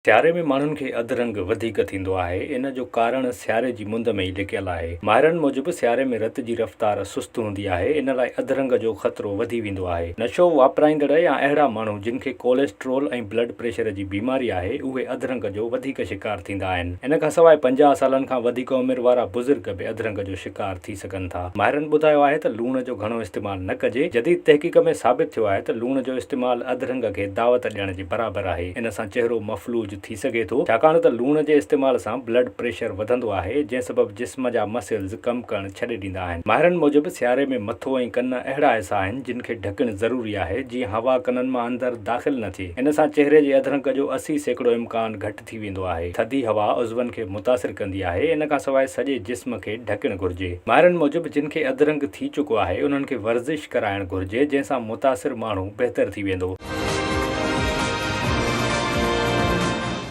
سياري ۾ ماڻهن کي اڌ رنگ وڌيڪ ٿيندو آهي، ان جو ڪارڻ سياري جي مند ۾ ئي لڪيل آهي. ماهرن موجب سياري ۾ رت جي رفتار سست هوندي آهي، ان لاء اڌ رنگ جو خطرو وڌي ويندو آهي. نشو واپرائيندڙ يا اهڙا ماڻهو جن کي ڪوليسٽرول ۽ بلڊ پريشر جي بيماري آهي، اهي اڌ رنگ جو وڌيڪ شڪار ٿيندا آهن. ان کان سواء 50 سالن کان وڌيڪ عمر وارا بزرگ به اڌ رنگ جو شڪار ٿي سگهن ٿا. ماهرن ٻڌايو آهي ته لوڻ جو گهڻو استعمال نه ڪجي. جديد تحقيق ۾ ثابت ٿيو آهي ته لوڻ جو استعمال اڌ رنگ کي دعوت ڏيڻ جي برابر آهي. ان سان چهرو مفلوج ٿي سگهي ٿو. ڇاڪاڻ ته لوڻ جي استعمال سان بلڊ پريشر وڌندو آهي، جنهن سبب جسم جا مسلز ڪم ڪرڻ ڇڏي ڏيندا آهن. ماهرن موجب سياري ۾ مٿو ۽ ڪن اهڙا حصا آهن، جن کي ڍڪڻ ضروري آهي، جيئن هوا ڪنن مان اندر داخل نه ٿئي. ان سان چهري جي اڌ رنگ جو 80% امڪان گهٽ ٿي ويندو آهي. ٿڌي هوا عضون کي متاثر ڪندي آهي، ان کان سواء سڄي جسم کي ڍڪڻ گهرجي. ماهرن موجب جن کي اڌ رنگ ٿي چڪو آهي انهن کي ورزش ڪرائڻ گهرجي جنهن سان متاثر ماڻهو بهتر ٿي ويندو.